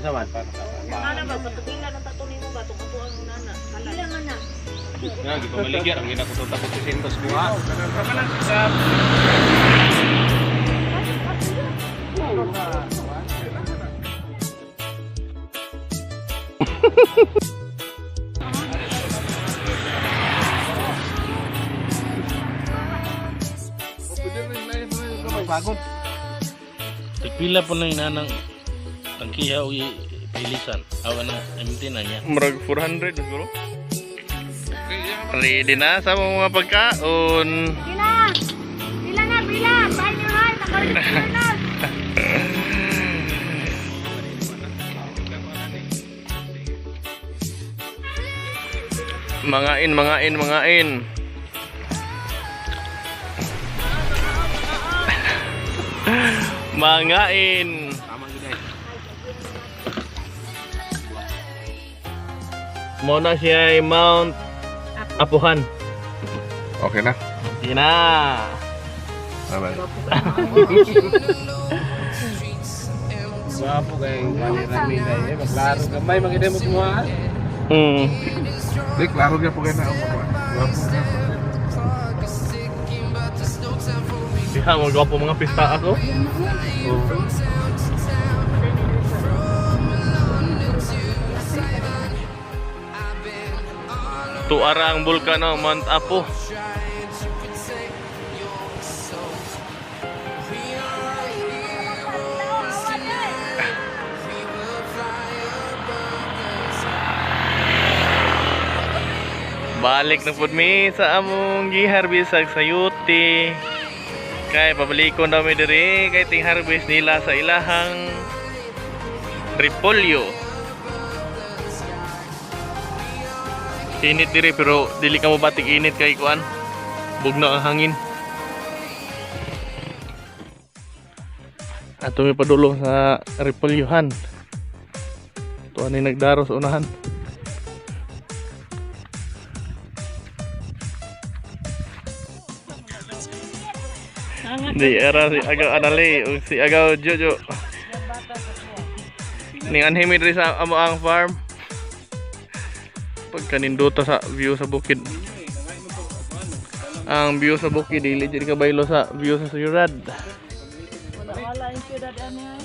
Unsa man? Nana ba patubila ng tato nimo ba tong ato ang nana. Pila man na. Nga gipamaligya ang ginakusot ako 600 buha. Pagod. Tigpila po na inanang tangkiha o pilisan. Awa na empty na niya. Murag 400 siguro. Ready na sa mga pagkaon. Pila. Pila na pila. Sign your heart according to your notes. Mangain, mangain, mangain. Mangain. Mo na siya ay Mount Apuhan. Okay na. Sige na. Bye-bye. Gwapo kay wali rami dai. Eh, maglaro gamay magide mo kumuha. Di, klaro gyud po kayo na ako. Gwapo na. Diha mo gwapo mga pista ako. Tuara ang bulkano Mount Apo. Balik na pud mi sa among giharvest sa sayuti. Kay pabalikon daw mi diri kay ting harvest nila sa ilahang repolyo. Init diri pero dili ka mo batik init kay kuan. Bugno ang hangin. Ato mi padulong sa repolyohan. Tuan ni nagdaro sa unahan. Di era si Agaw Anali ug si Agaw Jojo. Ning anhi mi diri sa amo ang farm. Pagkaninduta sa view sa bukid. Ang view sa bukid dili jud kabaylo sa view sa syudad. Wala yung syudad ani ay.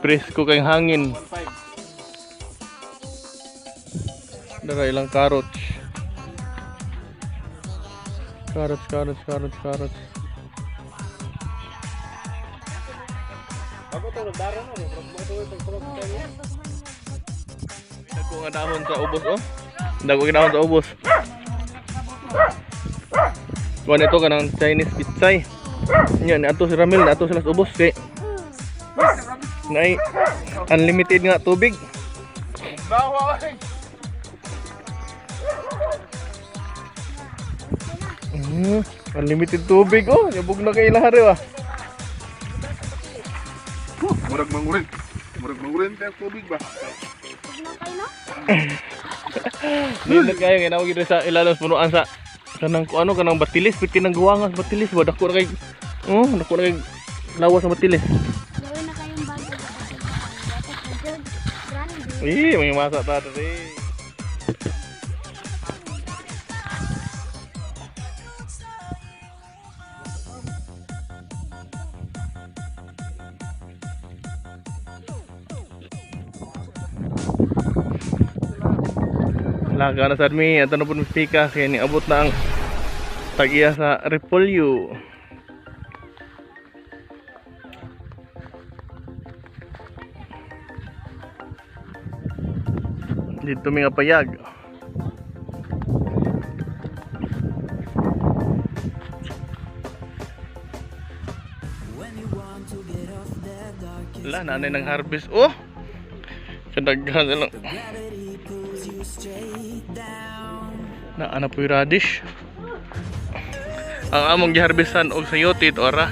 Presko kay hangin. Dara ilang carrots. Carrots, carrots, carrots, carrots. Dagko nga dahon sa ubos oh. Dagko nga dahon sa ubos. Kuan ito kanang Chinese pitsay. Nya ni ato si Ramil, ato sila sa ubos kay nay unlimited nga tubig. Unlimited tubig oh, yabog na kay ilahari ah. Murag mangurin. Murag mangurin tayo tubig ba? Nindot kayo kay nawag diri sa ilalim sa punuan sa kanang kuano kanang batilis piti nang guwangas batilis ba dako na kay oh dako na kay lawas sa batilis. Gawin na kayong bago. Grande. Eh, may masa ta diri. Laga na sad mi, ato na po mi pika kay niabot na ang tag-iya sa repolyo. Dito mi nga payag. Wala, nanay ng harvest. Oh! Kadaghan na lang. Naana po yung radish. Ang among giharvestan og sayote ito ara.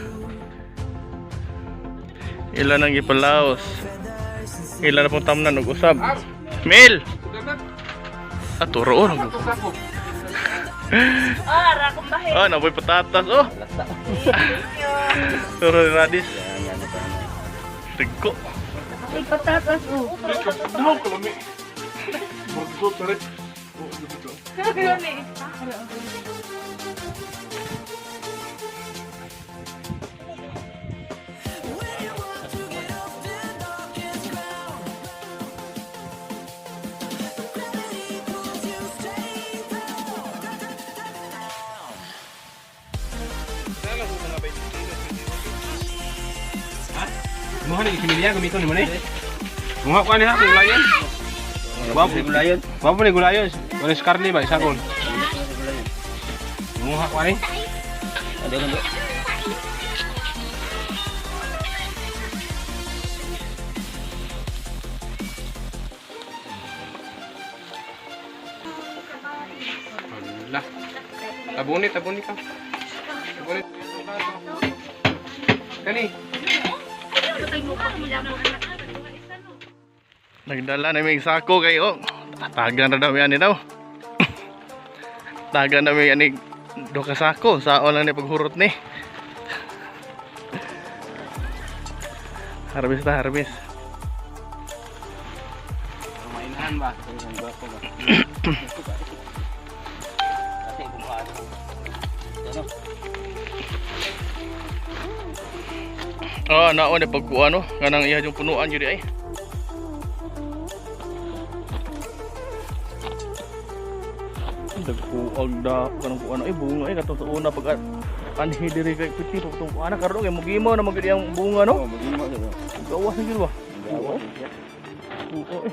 Ila nang gipalaos. Ila na pong tamnan og usab. Mel! Ah, turo oh. Ah, ra akong bahay. Ah, naboy patatas oh. Thank you. Turo ni radish. Dagko. Ay, patatas, oh. Daw kalami. Murag suot sa rin. Oh, dito. Yun eh. Muha ni kimilya gamiton ni mo ni. Muha ko ani ha gulayon. Gwapo ni gulayon. Gwapo ni gulayon. Wala si Carly ba isakon. Muha ko ani. Hala. Tabuni, tabuni ka. Tabuni. Kani. Nagdala na may sako kayo. Tagan na daw yan daw. Tagan na may ani do ka sako. Sao lang ni paghurot ni. Harvest ta, harvest. Mainahan ba? Ang gwapo ba? Ate, bumuha ako. Oh, nao ni pagkuha no. Kanang iya yung punuan jud ay. Dagkuag da kanang kuan ay bunga ay katong sa una pag anhi diri kay piti pa katong kuan karon kay mugimo na magid ang bunga no. Oh, magimo gyud. Gawas na gyud ba? Oo. Oo eh.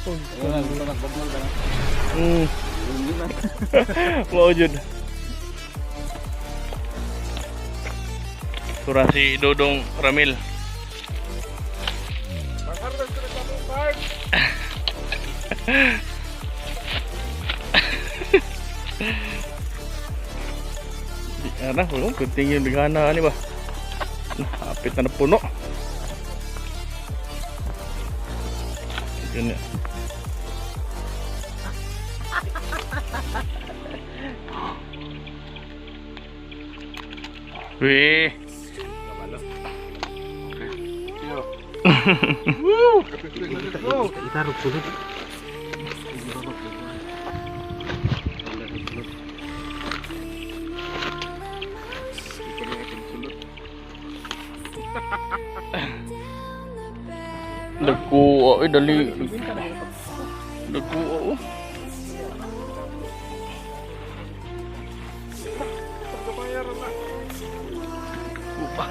Ayun, gusto magbabol ba na? Mao jud. Sura si Dodong Ramil. Di ana ko kunting yung bigana ani ba. Hapit na napuno. Yun na. Weh. Itarog sulod. Dagko, ay dali. Dagko, oh. Upa.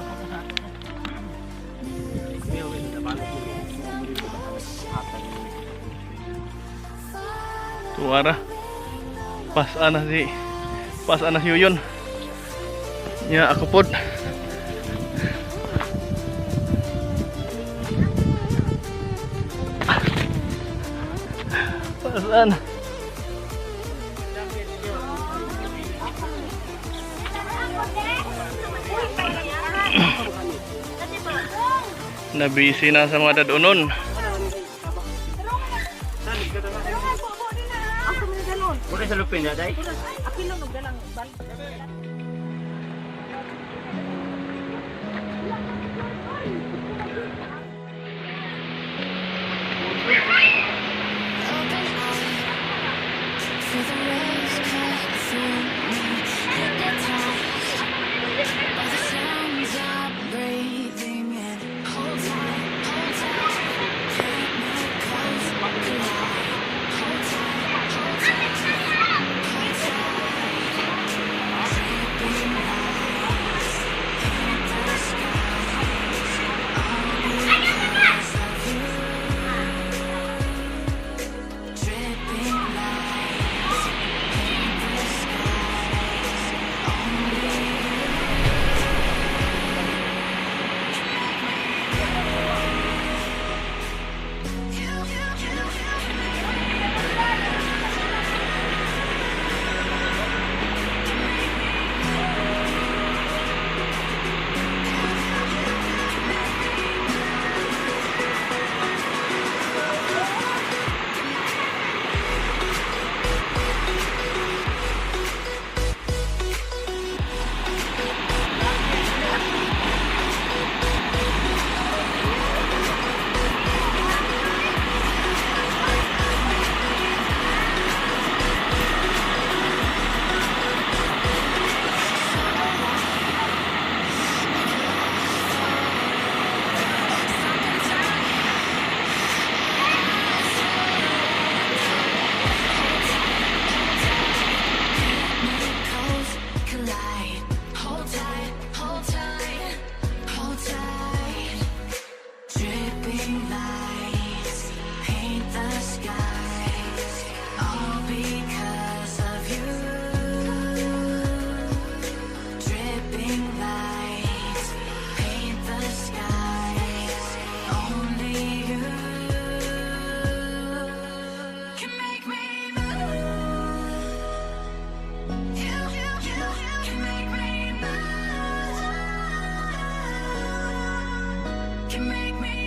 Tuara. Pas ana si pas ana si Yuyun. Ya aku pod. Pasan. Nabisi na sa mga dadunon. Wala sa lupin na, day? Feel the waves cut through me, hypnotized by the sounds I'm breathing in. Hold tight, chemicals collide. Hold tight, hold tight, hold tight. Can make me